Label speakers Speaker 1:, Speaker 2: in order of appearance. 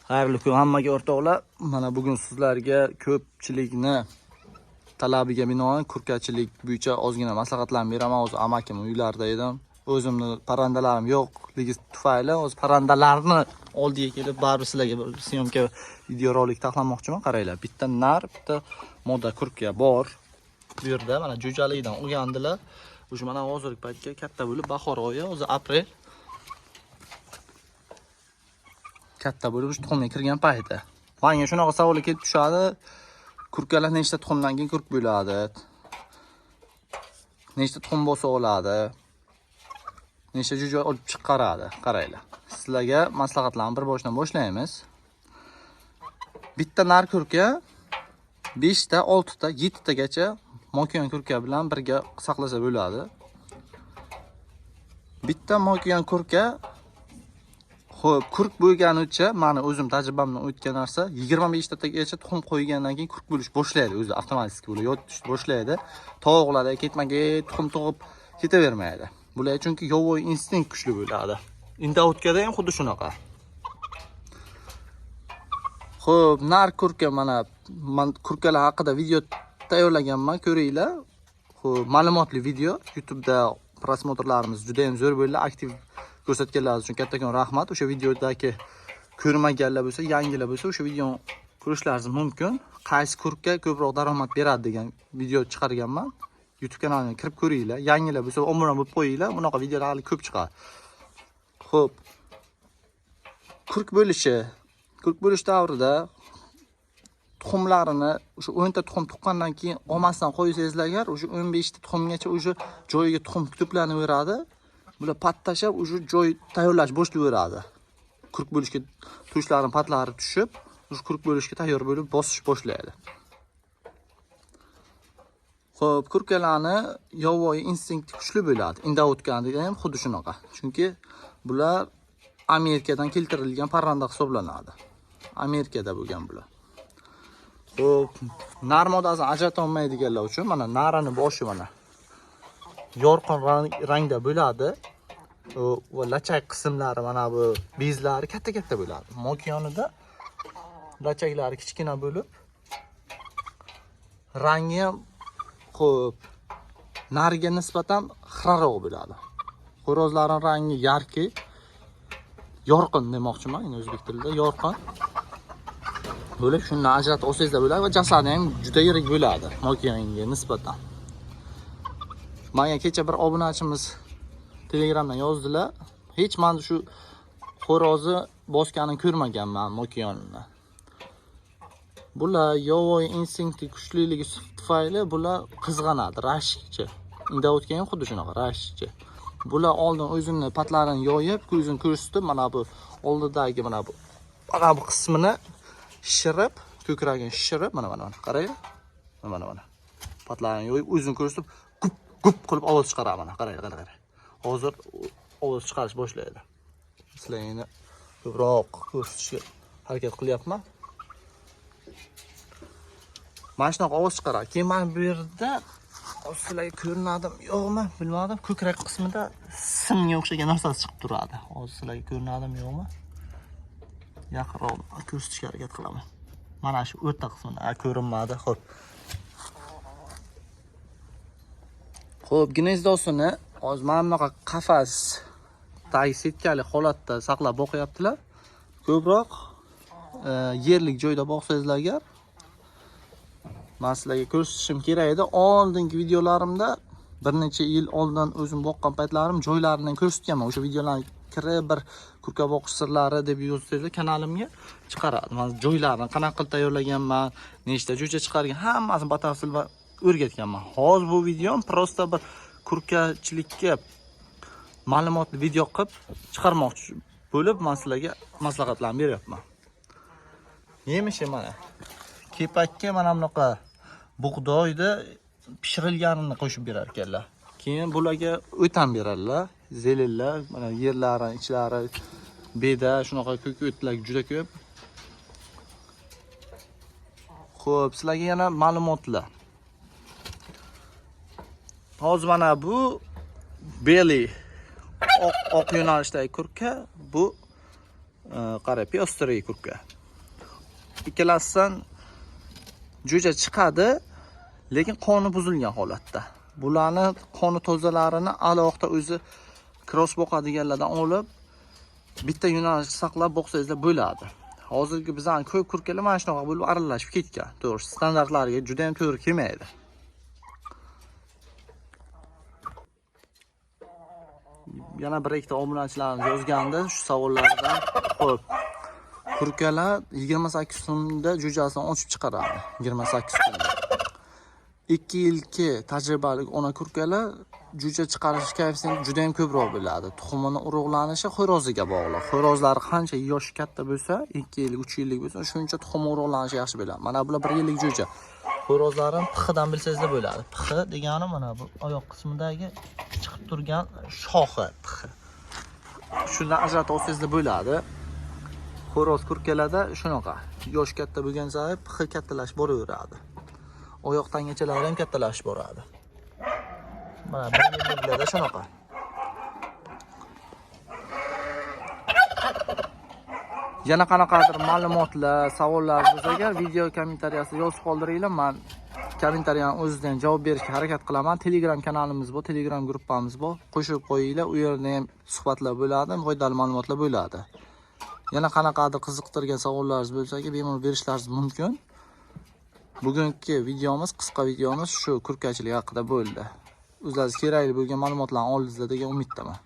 Speaker 1: Xayrli kun hammaga, o'rtoqlar. Mana bugun sizlarga ko'pchilikni talabiga binoan kurkachilik bo'yicha ozgina maslahatlarni beraman. Hozir amakim uylarida edim. O'zimni parrandalarim yo'qligi tufayli hozir parrandalarni oldiga kelib baribir sizlarga bir syomka videorolik taxlamoqchiman. Qaranglar, bitta nar, bitta moda kurka bor. Bu yerda mana jo'jalikdan olgandilar. O'sha mana hozirgi paytga katta bo'lib bahor oyi, hozir aprel. Katta bo'lib o'sha tuxumga kirgan payti. Menga shunaqa savollar kelib tushadi. Kurkalar nechta tuxumdan keyin kurk bo'ladi? Nechta tuxum bo'lsa oladi? Nechta jo'ja olib chiqaradi? Qaranglar. Sizlarga maslahatlarni bir boshdan boshlaymiz. Bitta nar kurka 5 ta, 6 ta, 7 tagacha mokiyon kurka bilan birga saqlasa bo'ladi. Bitta mokiyon kurka xo'p, kurk bo'lganicha mani o'zim tajribamdan o'tgan narsa 25 tagacha tuxum qo'ygandan keyin kurk bo'lish boshlaydi, o'zi avtomatik bo'lib yotish boshlaydi. Tovuqlarda ketma-ket tuxum tug'ib ketavermaydi. Bular chunki yovvoyi instinkt kuchli bo'ladi. Indautkada ham xuddi shunaqa. Xo'p, nar kurka mana man kurkalar haqida video tayyorlaganman, ko'ringlar. Xo'p, ma'lumotli video. YouTube'da prosmotrlarimiz juda ham zo'r bo'ldi. Aktiv ko'rsatganlaringiz uchun kattakon rahmat. O'sha videodagi ko'rmaganlar bo'lsa, yangilar bo'lsa, o'sha videoni ko'rishlaringiz mumkin. Qaysi kurka ko'proq daromad beradi degan video chiqarganman. YouTube kanalimga kirib ko'ringlar. Yangilar bo'lsa, obuna bo'lib qo'yinglar. Bunaqa videolar hali ko'p chiqadi. Xo'p. Kurk bo'lishi. Kurk bo'lish davrida tuxumlarini o'sha 10 ta tuxum tuqqandan keyin olmasdan qo'ysangizlar agar, o'sha 15 ta tuxumgacha o'sha joyiga tuxum to'planaveradi. Bular pat tashlab o'sha joy tayyorlash boshlayveradi. Kurk bo'lishga tushlarini patlari tushib, o'sha kurk bo'lishga tayyor bo'lib bosish boshlaydi. Xo'p, kurkalarni yovvoyi instinkti kuchli bo'ladi. Indautkanda ham xuddi shunaqa. Chunki bular Amerikadan keltirilgan parranda hisoblanadi. Amerikada bo'lgan bular. Xo'p, nar modasini ajrata olmaydiganlar uchun mana narini boshi mana yorqin rangda bo'ladi. Va lachak qismlari mana bu bezlari katta-katta bo'ladi. Mokiyonida lachaklari kichkina bo'lib, rangi ham xo'p, nariga nisbatan xiraroq bo'ladi. Xo'rozlarning rangi yarki, yorqin demoqchiman, endi o'zbek tilida yorqin bo'lib, shundan ajratib olsangizlar bo'ladi va jasadi ham juda yirik bo'ladi mokiyonga nisbatan. Menga kecha bir obunachimiz Telegramdan yozdilar. Hech men shu xo'rozni bosganini ko'rmaganman mokiyonni. Bular yovvoyi instinkti kuchliligi tufayli bular qizg'anadi, rashkchi. Indavutga ham xuddi shunaqa, rashkchi. Bular oldin o'zini patlarini yoyib, ko'zini ko'rsatib, mana bu oldidagi mana bu qismini shishirib, ko'kragini shishirib, mana mana mana qarang. Mana mana. Patlarini yoyib, o'zini ko'rsatib, gup gup qilib ovoz chiqaradi mana, qarang, qarang, qarang. Hozir ovoz chiqarish boshlaydi. Sizlarga endi ko'proq ko'rsatishga harakat qilyapman. Mana shunaqa ovoz chiqaradi. Keyin mana bu yerda sizlarga ko'rinadimi, yo'qmi, bilmadim. Ko'krak qismida simga o'xshagan narsasi chiqib turadi. Hozir sizlarga ko'rinadimi, yo'qmi? Yaqinroq ko'rsatishga harakat qilaman. Mana shu o'rta qismida ko'rinmadi. Xo'p. Xo'p, gnezdosini hozir mana bunaqa qafas tagi setkali holatda saqlab boqyaptilar. Ko'proq yerlik joyda boqsangizlar agar, men sizlarga ko'rsatishim kerak edi. Oldingi videolarimda bir necha yil oldin o'zim boqqan paytlarim joylarini ko'rsatganman. O'sha videolarni kirib bir kurka boqish sirlari deb yozsangizlar kanalimga chiqaradi. Men joylarini qanaqa qilib tayyorlaganman, nechta jo'ja chiqargan, hammasini batafsil o'rgatganman. Hozir bu videom prosta bir kurkachilikka ma'lumotli video qilib chiqarmoqchi bo'lib, men sizlarga maslahatlarni beryapman. Yemishi mana kepakka mana bunaqa bug'doyni pishirilganini qo'shib berar ekanlar. Keyin bularga o't ham beradilar, zelillar, mana yerlari, ichlari beda, shunaqa ko'k o'tlar juda ko'p. Xo'p, sizlarga yana ma'lumotlar. Hozir mana bu beli oq yo'nalishdagi kurka, bu Qara, пёстрый kurka. Ikkalasidan jo'ja chiqadi, lekin qoni buzilgan holatda. Bularni qoni tozalarini alohida o'zi cross boqadiganlardan olib, bitta yo'nalish saqlab boqsangizlar bo'ladi. Hozirgi bizning ko'p kurkalar mana shunaqa bo'lib aralashib ketgan. To'g'ri, standartlarga juda ham to'g'ri kelmaydi. Yana bir ikkita obunachilarimiz yozgandi shu savollardan. Xo'p. Kurkalar 28 kunda jo'jasini ochib chiqaradi. 28 kunda. 2 yilki tajribali ona kurkalar jo'ja chiqarish koeffitsiyenti juda ham ko'proq bo'ladi. Tuxumini urug'lanishi xo'roziga bog'liq. Xo'rozlar qancha yoshi katta bo'lsa, 2 yillik, 3 yillik bo'lsa, shuncha tuxum urug'lanishi yaxshi bo'ladi. Mana bular 1 yillik jo'ja. Xo'rozlarni pixidan bilsangizlar bo'ladi. Pixi degani mana bu oyoq qismidagi chiqib turgan shoxi pixi. Shundan ajratib olsangizlar bo'ladi. Xo'roz kurkalarda shunaqa. Yosh katta bo'lgan sari pixi kattalashib boraveradi. Oyoq tangachalari ham kattalashib boradi. Mana bir yilliklarda shunaqa. Yana qanaqadir ma'lumotlar, savollar bo'lsa agar video kommentariyasida yozib qoldiringlar, men kommentariyani o'zidan javob berishga harakat qilaman. Telegram kanalimiz bor, Telegram gruppamiz bor. Qo'shib qo'yinglar, u yerda ham suhbatlar bo'ladi, foydali ma'lumotlar bo'ladi. Yana qanaqadir qiziqtirgan savollaringiz bo'lsa agar bemalol berishlaringiz mumkin. Bugungi videomiz, qisqa videomiz shu kurkachilik haqida bo'ldi. O'zlaringiz kerakli bo'lgan ma'lumotlarni oldingizlar degan umiddaman.